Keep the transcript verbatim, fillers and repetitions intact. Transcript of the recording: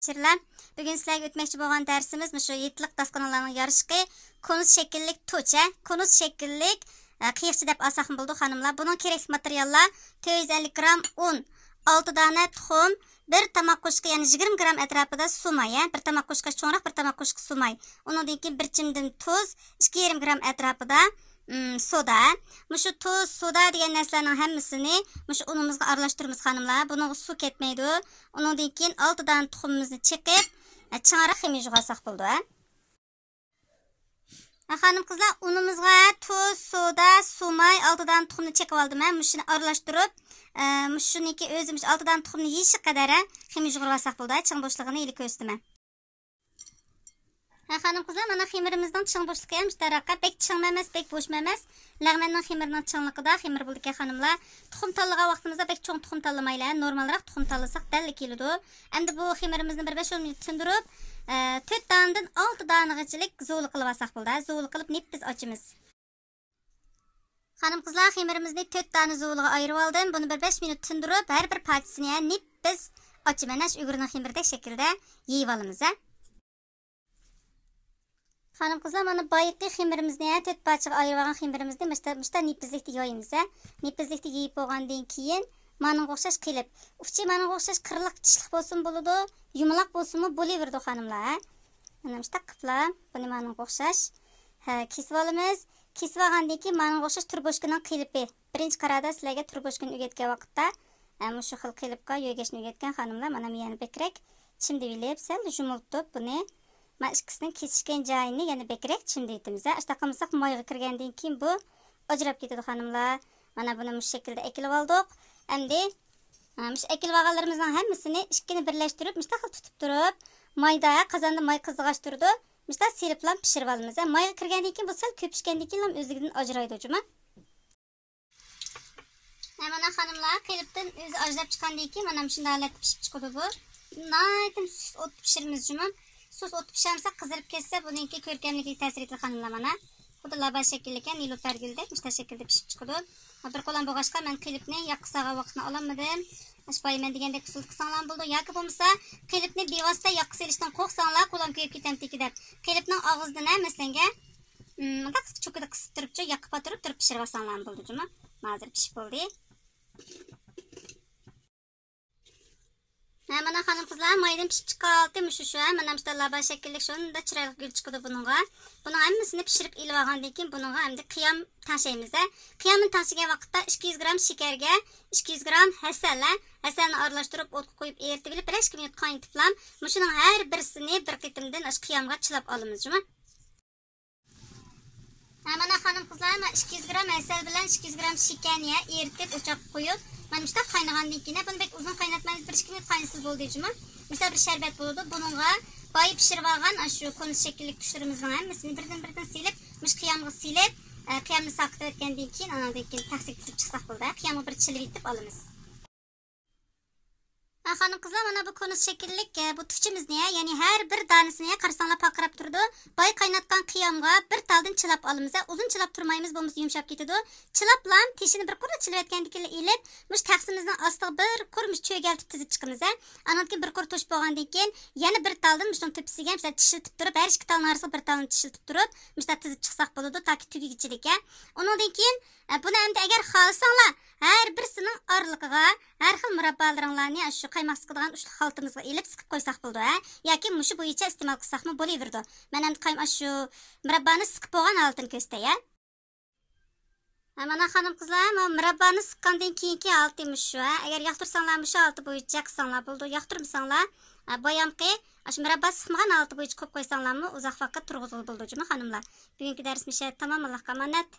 ئەزىزلەر، بۈگۈن سىلەرگە ئۆتمەكچى بولغان دەرسىمىز مۇشۇ ھېيتلىق داستىخانلارنىڭ يارىشىقى، كونۇس شەكىللىك توچە، كونۇس شەكىللىك، ئە، قىيىقچە دەپ ئالساقمۇ بولىدۇ، خانىملار. بۇنىڭ كېرەكلىك ماتېرىياللار: تۆت يۈز ئەللىك گرام ئۇن، ئالتە دانە تۇخۇم، بىر تاماق قوشۇقى، يەنى يىگىرمە گرام ئەتراپىدا سۇ ماي، ھە، بىر تاماق قوشۇقى چوڭراق، بىر تاماق قوشۇقى سۇ ماي. ئۇنىڭدىن كېيىن بىر چىمدىم تۇز، ئىككى يېرىم گرام ئەتراپىدا، ئىم، سودا. مۇشۇ تۇز، سودا دېگەن نەرسىلەرنىڭ ھەممىسىنى مۇشۇ ئۇنىمىزغا ئارىلاشتۇرىمىز، خانىملار. بۇنىڭغا سۇ كەتمەيدۇ. ئۇنىڭدىن كېيىن ئالتە دانە تۇخۇمىمىزنى چېقىپ، ئە، چىڭراق خېمىر يۇغۇرساق بولىدۇ، ھە. ھە، خانىم قىزلار، ئۇنىمىزغا تۇز، سودا، سۇ ماي، ئالتە دانە تۇخۇمنى چېقىپ ئالدىم ھە. مۇشۇنى ئارىلاشتۇرۇپ، ئە، مۇشۇنىڭكى ئۆزى مۇشۇ ئالتە دانە تۇخۇمنى يېيىشى قەدەر، ھە، خېمىر يۇغۇرۇۋالساق بولىدۇ، ھە. چىڭ بوشلۇقىنى ھېلى كۆرسىتىمەن. ھە، خانىم قىزلار، مانا خېمىرىمىزنىڭ چىڭ بوشلۇقى ھەم مۇشۇ تەرەققە بەك چىڭمۇ ئەمەس، بەك بوشمۇ ئەمەس. لەغمەننىڭ خېمىرىنىڭ چىڭلىقىدا خېمىر بولىدىكەن، خانىملار. تۇخۇم تاللىغان ۋاقتىمىزدا بەك چوڭ تۇخۇم تاللىمايلى، نورمالراق تۇخۇم تاللىساق دەللا كېلىدۇ. ئەمدى بۇ خېمىرىمىزنى بىر بەش ئون مىنۇت تىندۇرۇپ، ئە، تۆت دانىدىن ئالتە دانىغىچىلىك زۇۋۇلا قىلىۋالساق بولىدۇ. زۇۋۇلا قىلىپ نېپىز ئاچىمىز. خانىم قىزلار، خېمىرىمىزنى تۆت دانە زۇۋۇلىغا ئايرىۋالدىم. بۇنى بىر بەش مىنۇت تىندۇرۇپ، ھەر بىر پارچىسىنى ھە نېپىز ئاچىمەن، ئاشۇ ئۈگرىنىڭ خېمىرىدەك شەكىلدە يېيىۋالىمىز ھە. خانىم قىزلار، مانا بايىقى خېمىرىمىزنى ھە، تۆت پارچىغا ئايرىۋالغان خېمىرىمىزنى مۇشتا، مۇشتا نېپىزلىكتە يايىمىز ھە. نېپىزلىكتە يېيىپ بولغاندىن كېيىن مانىڭغا ئوخشاش قېلىپ، ئۇچى مانىڭغا ئوخشاش قىرلىق چىشلىق بولسىمۇ بولىدۇ، يۇمىلاق بولسىمۇ بولۇۋېرىدۇ، خانىملار ھە. مانا مۇشتا قىپلا بۇنى مانىڭغا ئوخشاش، ھە، كېسىۋالىمىز. كېسىۋالغاندىن كېيىن مانىڭغا ئوخشاش تۇربوشكىنىڭ قېلىپى. بىرىنچى قاراردا سىلەرگە تۇربوشكىنى ئۆگەتكەن ۋاقىتتا، ئە، مۇشۇ خىل قېلىپقا يۆگەشنى ئۆگەتكەن خانىملار. مانا يەنە بەكرەك چىمدىۋېلىپ، سەل يۇمۇلتۇپ بۇنى، مانا ئىككىسىنىڭ كېسىشكەن جايىنى يەنە بەكرەك چىمدىۋېتىمىز. ئاشۇنداق قىلمىساق مايغا كىرگەندىن كېيىن بۇ ئاجراپ كېتىدۇ، خانىملار. مانا بۇنى مۇشۇ شەكىلدە ئەكېلىۋالدۇق. ئەمدى، ئە، مۇشۇ ئەكېلىۋالغانلىرىمىزنىڭ ھەممىسىنى ئىككىنى بىرلەشتۈرۈپ، مۇشۇنداق قىلىپ تۇتۇپ تۇرۇپ، مايدا، قازاندا ماي قىزىغاچ تۇرىدۇ. مۇشۇنداق سېلىپلا پىشۇرۇۋالىمىز. مايغا كىرگەندىن كېيىن بۇ سەل كۆپۈشكەندىن كېيىنلا ئۆزلۈكىدىن ئاجرايدۇ جۇمۇ. ھە، مانا خانىملار، قېلىپتىن ئۆزى ئاجراپ چىققاندىن كېيىن مانا مۇشۇنداق ھالەتتە پىشىپ چىقىدۇ بۇ. ناھايىتى سۇس ئوتتا پىشۇرىمىز جۇمۇ. سۇس ئوتتا پىشۇرمىسا قىزىرىپ كەتسە بۇنىڭكى كۆركەملىكىگە تەسىر يېتىدۇ خانىملار مانا. خۇددى لابا شەكىللىكەن، نېلۇپەر گۈلدەك مۇشۇنداق شەكىلدە پىشىپ چىقىدۇ. بىر قولام بولغاچقا مەن قېلىپنى ياققا سالغان ۋاقىتنى ئالالمىدىم. ئاشۇ بايا مەن دېگەندەك ئۇسۇل قىلساڭلارمۇ بولىدۇ. ياكى بولمىسا قېلىپنى بىۋاسىتە ياققا سېلىشتىن قورقساڭلار قولام كۆيۈپ كېتەمتىكى دەپ قېلىپنىڭ ئاغزىدىن ھە مەسىلەنگە، مم، مۇنداق چوكىدا قىسىپ تۇرۇپچۇ، ياققا پاتۇرۇپ تۇرۇپ پىشۇرۇۋالساڭلارمۇ بولىدۇ جۇمۇ. مانا ھازىر پىشىپ بولدى. ھە، مانا خانىم قىزلار، مايدىن پىشىپ چىققان ھالىتى مۇشۇ شۇ، ھە، مانا مۇشۇنداق لابا شەكىللىك شۇنداق چىرايلىق گۈل چىقىدۇ بۇنىڭغا. بۇنىڭ ھەممىسىنى پىشۇرۇپ ئېلىۋالغاندىن كېيىن بۇنىڭغا ئەمدى قىيام تەڭشەيمىز، ھە. قىيامنى تەڭشىگەن ۋاقىتتا ئىككى يۈز گرام شېكەرگە ئىككى يۈز گرام ھەسەل، ھە، ھەسەلنى ئارىلاشتۇرۇپ ئوتقا قويۇپ ئېرىتىۋېلىپ بىر ئىككى مىنۇت قاينىتىپلا مۇشۇنىڭ ھەر بىرسىنى بىر قېتىمدىن ئاشۇ قىيامغا چىلاپ ئالىمىز جۇمۇ. ھە، مانا خانىم قىزلار، مانا ئىككى يۈز گرام ھەسەل بىلەن ئىككى يۈز گرام شېكەرنى ھە ئېرىتىپ ئوچاققا قويۇپ، مانا مۇشۇنداق قاينىغاندىن كېيىن، بۇنى بەك ئۇزۇن قايناتمايمىز، بىر ئىككى مىنۇت قاينىسىلا بولدى جۇمۇ. مۇشۇنداق بىر شەربەت بولىدۇ. بۇنىڭغا بايا پىشۇرۇۋالغان ئاشۇ كونۇس شەكىللىك تۇشلىرىمىزنىڭ ھەممىسىنى بىردىن بىردىن سېلىپ، مۇشۇ قىيامغا سېلىپ، ئە، قىيامنى ساقىتىۋەتكەندىن كېيىن، ئاناندىن كېيىن تەخسىگە تىزىپ چىقساق بولدى. قىيامغا بىر چىلىۋېتىپ ئالىمىز. ھە، خانىم قىزلار، مانا بۇ كونۇس شەكىللىك، ئە، بۇ تۇچىمىزنى، يەنى ھەر بىر دانىسىنى قارىساڭلار پارقىراپ تۇرىدۇ. بايا قايناتقان قىيامغا بىر تالدىن چىلاپ ئالىمىز. ئۇزۇن چىلاپ تۇرمايمىز، بولمىسا يۇمشاپ كېتىدۇ. چىلاپلا تېشىنى بىر قۇر چىلىۋەتكەندىن كېيىنلا ئېلىپ، مۇشۇ تەخسىمىزنىڭ ئاستىغا بىر قۇر مۇشۇ چۆگەلتىپ تىزىپ چىقىمىز، ھە. ئانىڭدىن كېيىن بىر قۇر توشۇپ بولغاندىن كېيىن، يەنە بىر تالدىن مۇشۇنىڭ تۆپىسىگە مۇشۇنداق چىشلىتىپ تۇرۇپ، ھەر ئىككى تالنىڭ ئارىسىغا بىر تالنى چىشلىتىپ تۇرۇپ، مۇشۇنداق تىزىپ چىقساق بولىدۇ، تاكى تۈگىگىچىلىك، ھە. ئۇنىڭدىن كېيىن، ئە، بۇنى ئەمدى ئەگەر خالىساڭلار، ھەر بىرسىنىڭ ئارىلىقىغا ھەر خىل مۇراببالىرىڭلارنى ئاشۇ قايماق سىقىدىغان ئۇشلۇق خالتىمىزغا ئېلىپ سىقىپ قويساق بولىدۇ، ھە. ياكى مۇشۇ بويىچە ئىستېمال قىلساقمۇ بولۇۋېرىدۇ. مەن ئەمدى قايم-، ئاشۇ مۇراببانى سىقىپ بولغان ھالىتىنى كۆرسىتەي، ھە. ھە، مانا خانىم قىزلار، مانا مۇراببانى سىققاندىن كېيىنكى ھالىتى مۇشۇ، ھە. ئەگەر ياقتۇرساڭلار مۇشۇ ھالىتى بويىچە قىلساڭلار بولىدۇ، ياقتۇرمىساڭلار، ھە، بايامقى ئاشۇ مۇراببا سىقمىغان ھالىتى بويىچە قويۇپ قويساڭلارمۇ ئۇزاق ۋاقىت تۇرغۇزغىلى بولىدۇ جۇمۇ خانىملار. بۈگۈنكى دەرسىمىز شۇ يەردە تامام، ئاللاھقا ئامانەت.